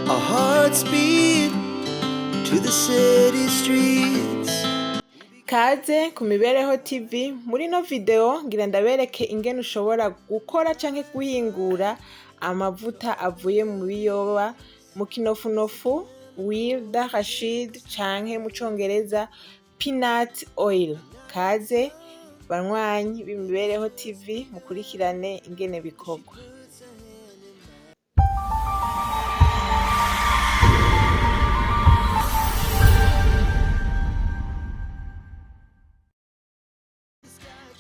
Our hearts beat to the city streets. Kaze ku Mibereho TV. Muri ino video ngira ndabereke ingene ushobora gukora canke guhingura amavuta avuye mu biyoba, mu kinofunofu huile d'arachide canke mu congereza peanut oil. Kaze banywanyi b'Imibereho TV, mukurikirane ingene bikorwa.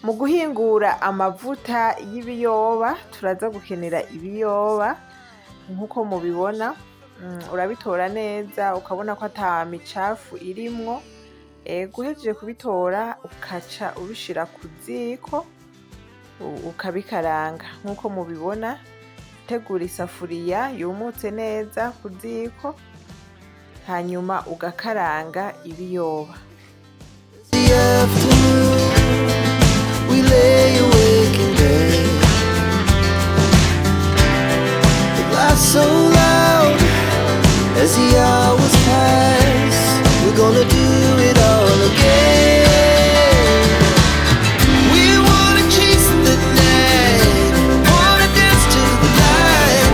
Mu guhingura amavuta y'ibiyoba turaza gukenera ibiyoba nk'uko mubibona. Urabitora neza ukabona ko ata micafu irimwo. Ego, uhejeje kubitora ukaca ubishira ku ziko ukabikaranga nk'uko mubibona. Tegura isafuriya yumutse neza ku ziko, hanyuma ugakaranga ibiyoba. The afternoon, we lay awake in bed. The laugh so loud as the hours pass. We're gonna do it all again. We wanna chase the night, wanna dance to the light.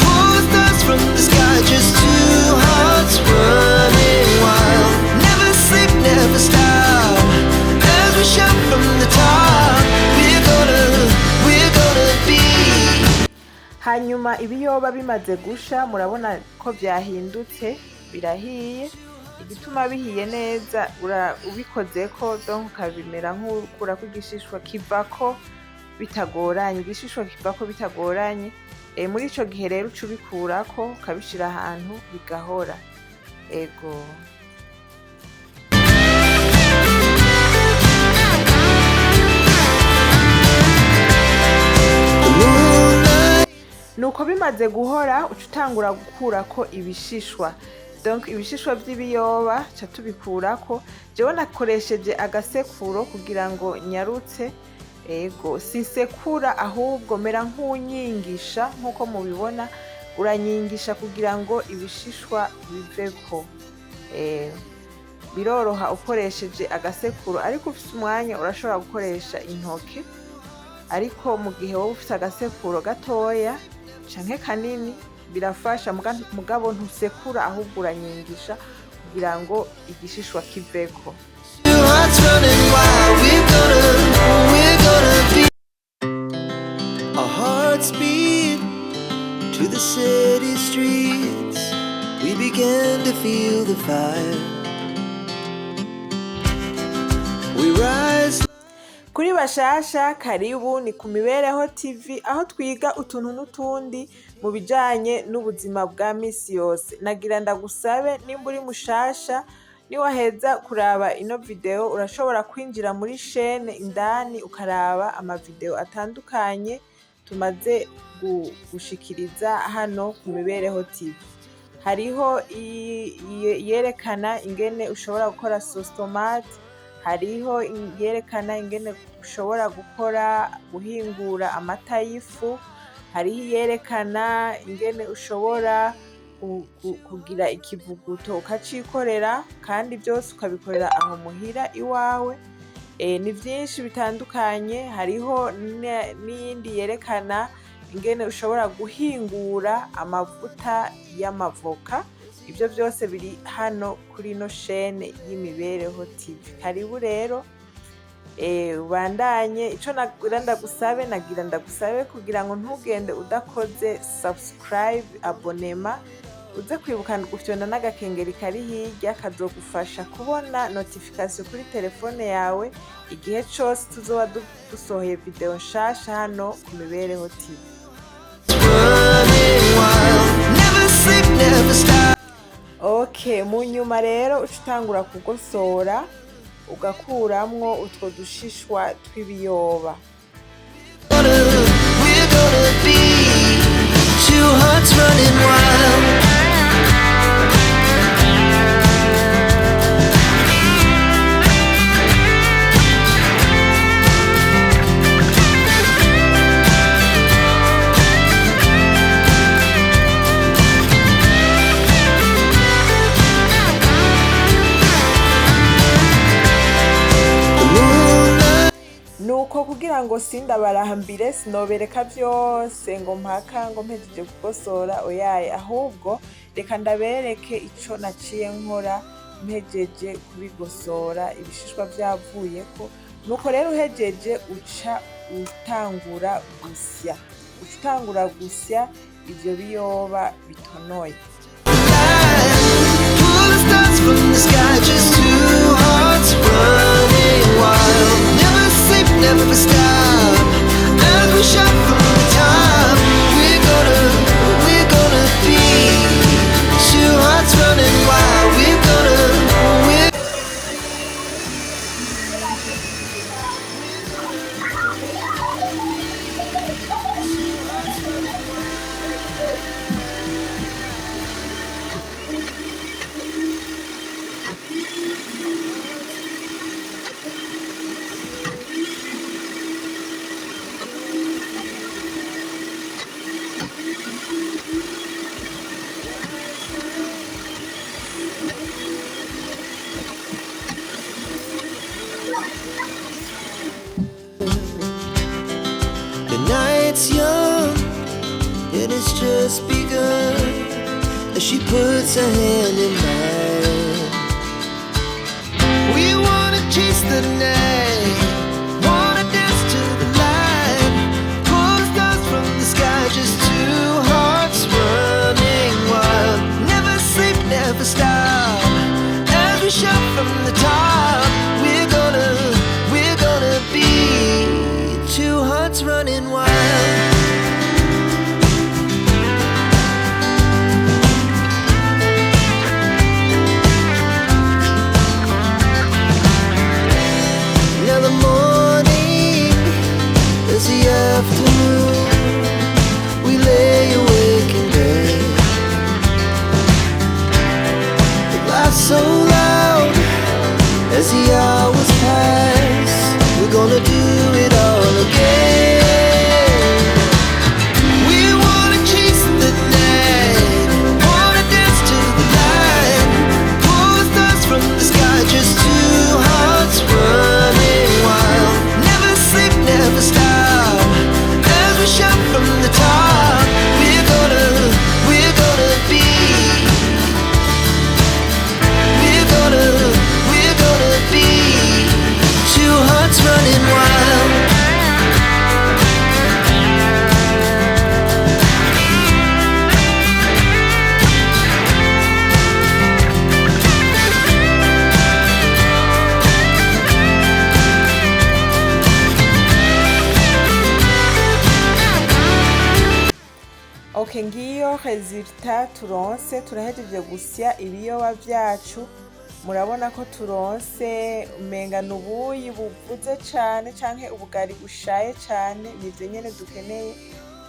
Pull the stars from the sky, just two hearts running wild. Never sleep, never stop. As we shout from the top, we're gonna be. Hanyuma ibiyoba bimaze gusha, murabona ko vyahindutse, birahiye. Igituma bihiye neza, ubikozeko, donc ukabimera nk'ukurako igishishwa, kivako bitagoranye, igishishwa kivako bitagoranye. Muri ico gihe rero uca ubikurako ukabishira ahantu bigahora. Ego. The moonlight. Nuko bimaze guhora, uca utangura gukurako ibishishwa, donc ibishishwa vy'ibiyoba ca tubikurako. Jewe nakoresheje agasekuro kugira ngo nyarutse. Ego, sisekura, ahubwo mera nk'unyingisha nk'uko mubibona. Uranyingisha kugira ngo ibishishwa biveko. Biroroha ukoresheje agasekuro, ariko ufise umwanya urashobora gukoresha intoke, ariko mu gihe wowe ufise agasekuro gatoya canke kanini birafasha. Mugabo ntusekura, ahubwo uranyingisha kugira ngo igishishwa kiveko. Two hearts running wild. We're gonna be. Our hearts beat to the city streets. We began to feel the fire. We rise. Kuri bashasha, karibu, ni ku Mibereho TV, aho twiga utuntu n'utundi mu bijanye n'ubuzima bwa misi yose. Nagira ndagusabe, nimba uri mushasha, niwaheza kuraba ino video urashobora kwinjira muri chaîne indani ukaraba amavideo atandukanye tumaze gushikiriza hano ku Mibereho TV. Hariho iyerekana ingene ushobora gukora sauce tomate, hariho iyerekana ingene ushobora gukora, guhingura amata y'ifu, hariho iyerekana ingene ushobora kugira ikivuguto ukacikorera, kandi byose ukabikorera aho muhira iwawe. Ni vyinshi bitandukanye. Hariho n'iyindi yerekana ingene ushobora guhingura amavuta y'amavoka. Ivyo vyose biri hano kuri ino chaîne y'Imibereho TV. Karibu rero, ubandanye. Ico nagira ndagusabe, nagira ndagusabe kugira ngo ntugende udakoze subscribe, abonnement, uze kwibuka gufyonda n'agakengeri kari hirya, kazogufasha kubona notification kuri telefone yawe igihe cose tuzoba dusohoye video nshasha hano ku Mibereho TV. Running wild. Never sleep, never stop. Okay, mu nyuma rero uca utangura kugosora, ugakuramwo utwo dushishwa tw'ibiyoba. We're gonna be two hearts running wild. Kugira ngo sindabarambire, sinobereka vyose ngo mpaka ngo mpejeje kugosora, oyaye, ahubwo reka ndabereke ico naciye nkora mpejeje kubigosora, ibishishwa vyavuyeko. Nuko rero uhejeje uca utangura gusya, uca utangura gusya ivyo biyoba bitonoye. Pull the stars from the sky, just two hearts running wild. Never sleep, never stop. As we shout from the top, we're gonna be two hearts running wild. We're gonna, we're The night's young and it's just begun as she puts her hand in mine. We wanna chase the night, wanna dance to the light, pull the stars from the sky, just two hearts running wild. Never sleep, never stop. As we shout from the top, we're gonna be two hearts running wild. Now the morning is the afternoon. We lay awake in bed. The laugh so loud as the hours pass. We're gonna do it all again. We wanna chase the night, wanna dance to the light, pull the stars from the sky, just two hearts running wild. Never sleep, never stop. As we shout from the top, we're gonna be, we're gonna be two hearts running wild. Ok, ngiyo résultat turonse. Turahejeje gusya ibiyoba vyacu. Murabona ko turonse umenga ni ubuyi buvuze cane canke ubugari bushaye cane. Nivyo nyene dukeneye.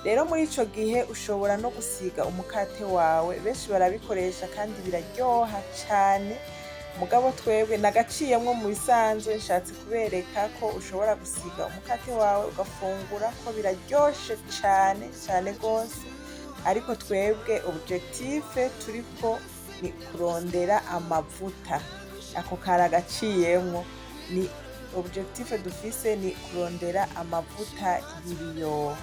Rero muri ico gihe ushobora no gusiga umukate wawe, benshi barabikoresha kandi biraryoha cane. Mugabo twebwe nagaciyemwo, mu bisanzwe nshatse kubereka ko ushobora gusiga umukate wawe ugafungura, ko biraryoshe cane cane gose. Ariko twebwe objectif turiko ni kurondera amavuta. Ako kari agaciyemwo. Ni objectif dufise, ni kurondera amavuta y'ibiyoba.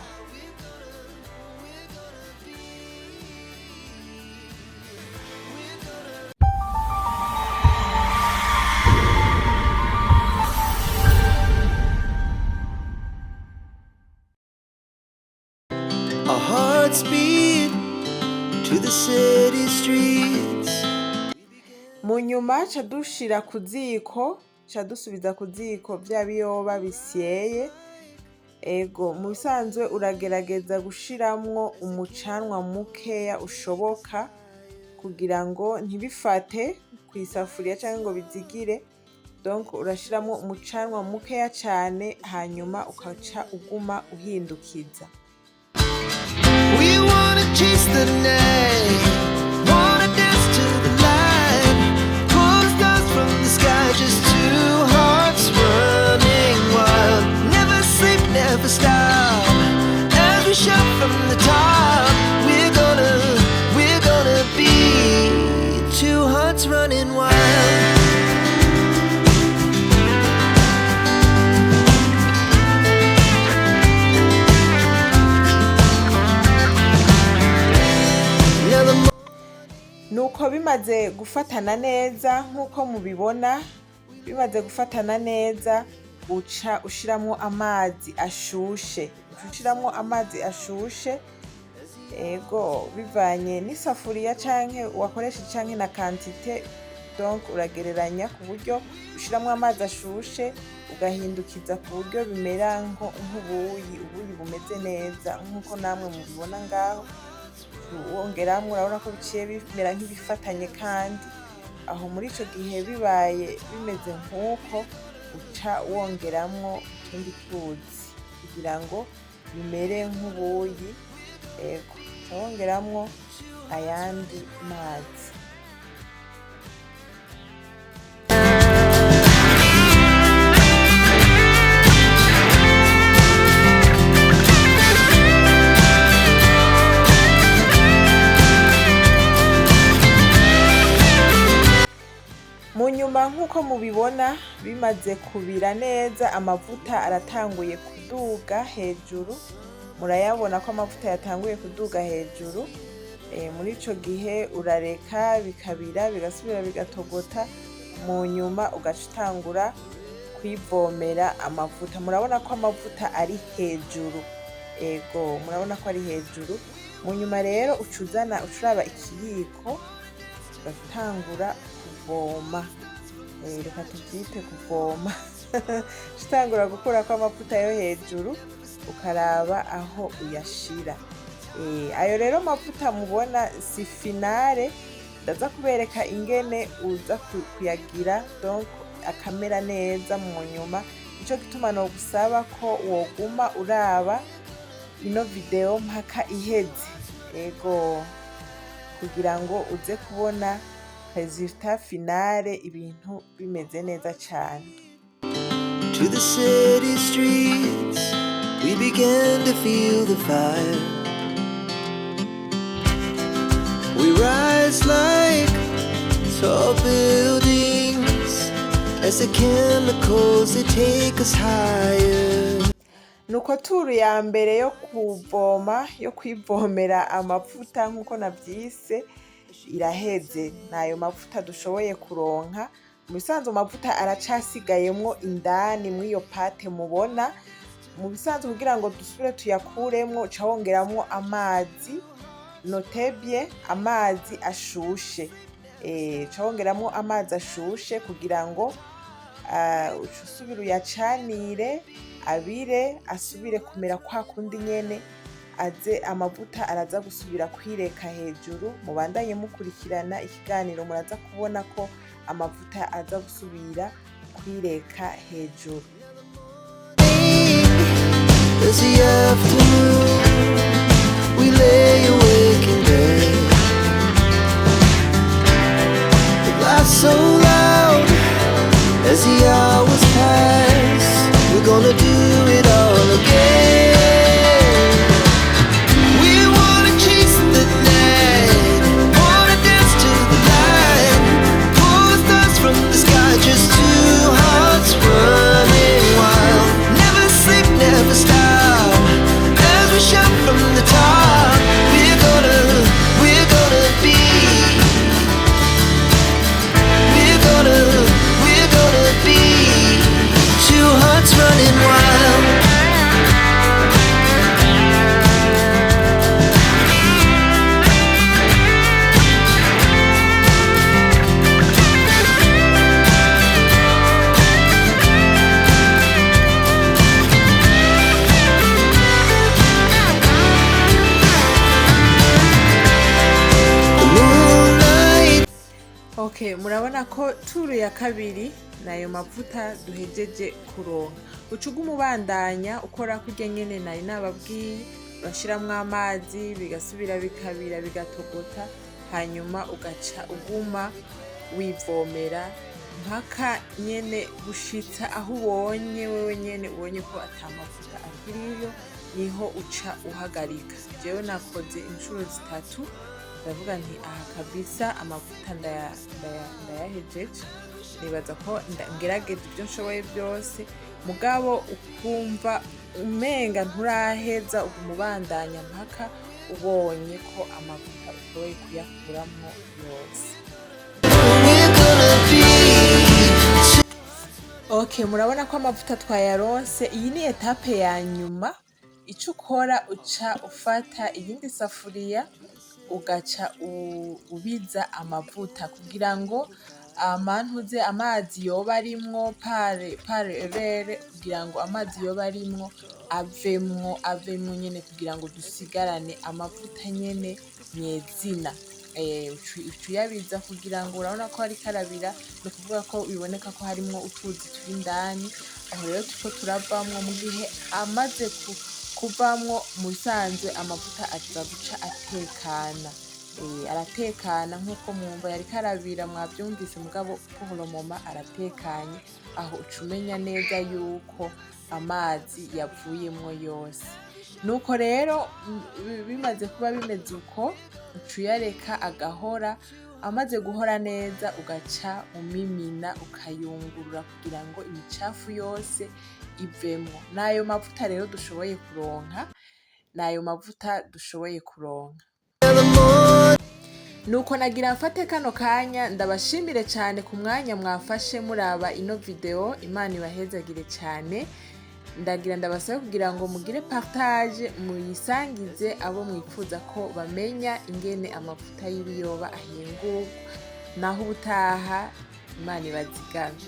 Our hearts beat to the city streets. Mu nyuma ca dushira ku ziko, ca dusubiza ku ziko vya biyoba bisyeye. Ego, mu bisanzwe uragerageza gushiramwo umucanwa mukeya ushoboka kugira ngo ntibifate kw'isafuriya canke ngo bizigire. Donc urashiramwo umucanwa mukeya cane, hanyuma ukaca uguma uhindukiza. We wanna chase the night, wanna dance to the light, pull the stars from the sky, just two hearts running wild. Never sleep, never stop. As we shout from the top, we're gonna be two hearts running wild. Nuko bimaze gufatana neza nk'uko mubibona, bimaze gufatana neza, uca ushiramwo amazi ashushe, uca ushiramwo amazi ashushe. Ego, bivanye n'isafuriya canke wakoresheje canke na quantité, donc uragereranya ku buryo ushiramwo amazi ashushe, ugahindukiza ku buryo bimera nk'ubuyi, ubuyi bumeze neza nk'uko namwe mubibona ngaho. Wongeramwo, urabona ko biciye bimera nk'ibifatanye, kandi aho muri ico gihe bibaye bimeze nk'uko, uca wongeramwo utundi tuzi kugira ngo bimere nk'ubuyi. Ego, uca wongeramwo ayandi mazi. Mu nyuma, nk'uko mubibona, bimaze kubira neza, amavuta aratanguye kuduga hejuru. Murayabona ko amavuta yatanguye kuduga hejuru. Muri ico gihe urareka bikabira, bigasubira bigatogota, mu nyuma ugaca utangura kwivomera amavuta. Murabona ko amavuta ari hejuru. Ego, murabona ko ari hejuru. Mu nyuma rero uca uzana, uca uraba ikiyiko, ugatangura kuvoma. Reka tuvyite kuvoma. Uca utangura gukurako amavuta yo hejuru, ukaraba aho uyashira. Ayo rero mavuta mubona si finale, ndaza kubereka ingene uza kuyagira, donc akamera neza mu nyuma. Nico gituma nogusaba ko woguma uraba ino video mpaka iheze. Ego, kugira ngo uze kubona résultat finale, ibintu bimeze neza cane. To the city streets, we began to feel the fire. We rise like tall buildings as the chemicals, they take us higher. Nuko tour ya mbere yo kuvoma, yo kwivomera amavuta nk'uko navyise, iraheze. Nayo mavuta dushoboye kuronka. Mu bisanzwe amavuta aracasigayemwo indani mw'iyo pâte mubona. Mu bisanzwe, kugira ngo dusubire tuyakuremwo, uca wongeramwo amazi, notez bien, amazi ashushe. Uca wongeramwo amazi ashushe kugira ngo uce usubira uyacanire, abire, asubire kumera kwa kundi nyene, aze amavuta araza gusubira kwireka hejuru. Mubandanye mukurikirana ikiganiro, muraza kubona ko amavuta aza gusubira kwireka hejuru. As the afternoon, we lay awake in bed. The laughs so loud as the hours pass. We're gonna do it all again. We wanna chase the night, wanna dance to the light, pull the stars from the sky, just two hearts running wild. Never sleep, never stop. As we shout from the top, we're gonna be. We're gonna be two hearts running wild. The moonlight Okay, murabona ko tour ya kabiri nayo mavuta duhejeje kuronka. Uca uguma ubandanya ukora kurya nyene nari nababwiye, urashiramwo amazi, bigasubira bikabira, bigatogota, hanyuma ugaca uguma wivomera mpaka nyene gushitsa aho ubonye wewe nyene ubonye ko ata mavuta akiriyo, niho uca uhagarika. Jewe nakoze inshuro zitatu, ndavuga nti aha kabisa amavuta ndayahejeje, nibaza ko ngerageje ibyo nshoboye byose. Mugabo ukumva umenga nturaheza, uguma ubandanya mpaka. Ubonye ko amavuta ushoboye kuyakuramwo yose. We're gonna be Ok, murabona ko amavuta twayaronse. Iyi ni étape ya nyuma. Ico ukora, uca ufata iyindi safuriya, ugaca ubiza amavuta kugira ngo amantuze amazi yoba arimwo par erreur, kugira ngo amazi yoba arimwo avemwo nyene, kugira ngo dusigarane amavuta nyene nyezina. Uca uyabiza kugira ngo, urabona ko ariko arabira, ni ukuvuga ko biboneka ko harimwo utuzi turi indani. Aho rero turiko turavamwo. Mu gihe amaze kuvamwo, mu bisanzwe amavuta aza guca atekana. Aratekana nk'uko mwumva yariko arabira, mwavyumvise, mugabo pour le moment aratekanye. Aho uca umenya neza yuko amazi yavuyemwo yose. Nuko rero bimaze kuba bimeze uko, uca uyareka agahora. Amaze guhora neza, ugaca umimina, ukayungurura kugira ngo imicafu yose ivemwo. N'ayo mavuta rero dushoboye kuronka, n'ayo mavuta dushoboye kuronka. The more Nuko nagira mfate kano kanya ndabashimire cyane ku mwanya mwafashe muraba ino video. Imana ibahezagire cyane. Ndagira ndabasabe kugira ngo mugire partage, muyisangize abo mwifuza ko bamenya ingene amavuta y'ibiyoba ahingurwa. Naho ubutaha, Imana ibazigame.